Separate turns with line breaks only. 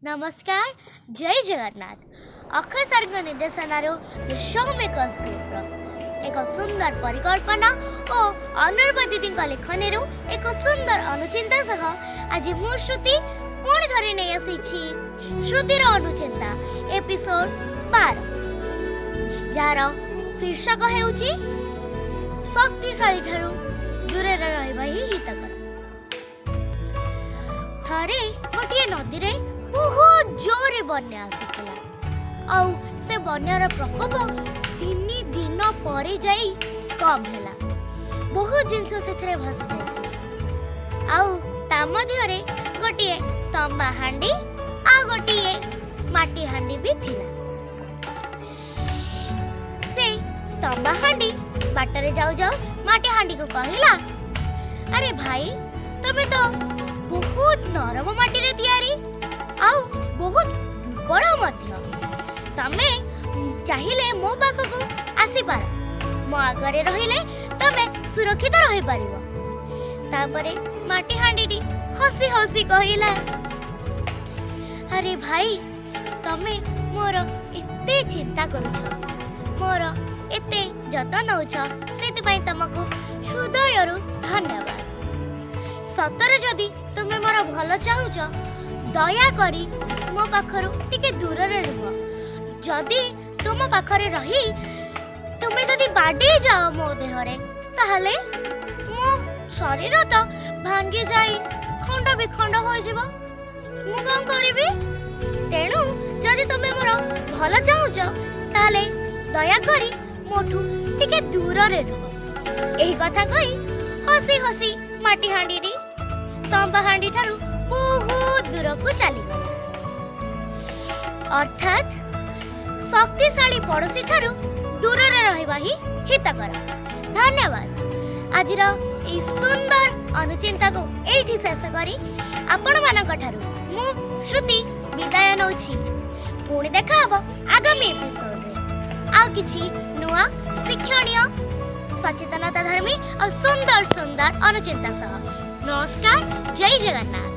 ନମସ୍କାର, ଜୟ ଜଗନ୍ନାଥ। ଅକ୍ଷୟ ସାର୍ଙ୍କ ନିର୍ଦ୍ଦେଶନାରୁ ଦି show makers ଗ୍ରୁପର ଏକ ସୁନ୍ଦର ପରିକଳ୍ପନା ଓ ଅନୁରୂପା ଦିଦିଙ୍କ ଲେଖନୀରୁ ଏକ ସୁନ୍ଦର ଅନୁଚିନ୍ତା ସହ ଆଜି ମୁଁ ଶ୍ରୁତି ପୁଣି ଥରେ ନେଇ ଆସିଛି ଶ୍ରୁତିର ଅନୁଚିନ୍ତା ଏପିସୋଡ 12, ଯାହାର ଶୀର୍ଷକ ହେଉଛି ଶକ୍ତିଶାଳୀ ଠାରୁ ଦୂରରେ ରହିବା ହିଁ ହିତକର। ଥରେ ଗୋଟିଏ ନଦୀରେ ବହୁତ ଜୋରରେ ବନ୍ୟା ଆସିଥିଲା, ଆଉ ସେ ବନ୍ୟାର ପ୍ରକୋପ 3 ଦିନ ପରେ ଯାଇ କମ୍ ହେଲା। ବହୁତ ଜିନିଷ ସେଥିରେ ଭାସି ଯାଇଥିଲା, ଆଉ ତା ମଧ୍ୟରେ ଗୋଟିଏ ତମ୍ବା ହାଣ୍ଡି ଆଉ ଗୋଟିଏ ମାଟି ହାଣ୍ଡି ବି ଥିଲା। ସେ ତମ୍ବା ହାଣ୍ଡି ବାଟରେ ଯାଉ ଯାଉ ମାଟି ହାଣ୍ଡିକୁ କହିଲା, ଆରେ ଭାଇ, ତମେ ତ ବହୁତ ନରମ ମାଟିରେ ତିଆରି ଆଉ ବହୁତ ଦୁର୍ବଳ ମଧ୍ୟ। ତମେ ଚାହିଁଲେ ମୋ ପାଖକୁ ଆସିପାର, ମୋ ଆଗରେ ରହିଲେ ତମେ ସୁରକ୍ଷିତ ରହିପାରିବ। ତାପରେ ମାଟି ହାଣ୍ଡିଟି ହସି ହସି କହିଲା, ଆରେ ଭାଇ, ତମେ ମୋର ଏତେ ଚିନ୍ତା କରୁଛ, ମୋର ଏତେ ଯତ୍ନ ନଉଛ, ସେଥିପାଇଁ ତମକୁ ହୃଦୟରୁ ଧନ୍ୟବାଦ। ସତରେ ଯଦି ତୁମେ ମୋର ଭଲ ଚାହୁଁଛ, ଦୟାକରି ମୋ ପାଖରୁ ଟିକେ ଦୂରରେ ରୁହ। ଯଦି ତୁମ ପାଖରେ ରହି ତୁମେ ଯଦି ବାଡ଼େଇ ଯାଅ ମୋ ଦେହରେ, ତାହେଲେ ମୋ ଶରୀର ତ ଭାଙ୍ଗି ଯାଇ ଖଣ୍ଡ ବିଖଣ୍ଡ ହୋଇଯିବ, ମୁଁ କ'ଣ କରିବି? ତେଣୁ ଯଦି ତୁମେ ମୋର ଭଲ ଚାହୁଁଛ, ତାହେଲେ ଦୟାକରି ମୋଠୁ ଟିକେ ଦୂରରେ ରୁହ। ଏହି କଥା କହି ହସି ହସି ମାଟି ହାଣ୍ଡିଟି ତମ୍ବା ହାଣ୍ଡି ଠାରୁ ବହୁତ ଦୂରକୁ ଚାଲିଗଲା। ଅର୍ଥାତ୍ ଶକ୍ତିଶାଳୀ ପଡ଼ୋଶୀ ଠାରୁ ଦୂରରେ ରହିବା ହିଁ ହିତକର। ଧନ୍ୟବାଦ। ଆଜିର ଏହି ସୁନ୍ଦର ଅନୁଚିନ୍ତାକୁ ଏଇଠି ଶେଷ କରି ଆପଣମାନଙ୍କ ଠାରୁ ମୁଁ ଶ୍ରୁତି ବିଦାୟ ନଉଛି। ପୁଣି ଦେଖା ହବ ଆଗାମୀ ଏପିସୋଡରେ ଆଉ କିଛି ନୂଆ ଶିକ୍ଷଣୀୟ, ସଚେତନତା ଧର୍ମୀ ଆଉ ସୁନ୍ଦର ସୁନ୍ଦର ଅନୁଚିନ୍ତା ସହ। ନମସ୍କାର, ଜୟ ଜଗନ୍ନାଥ।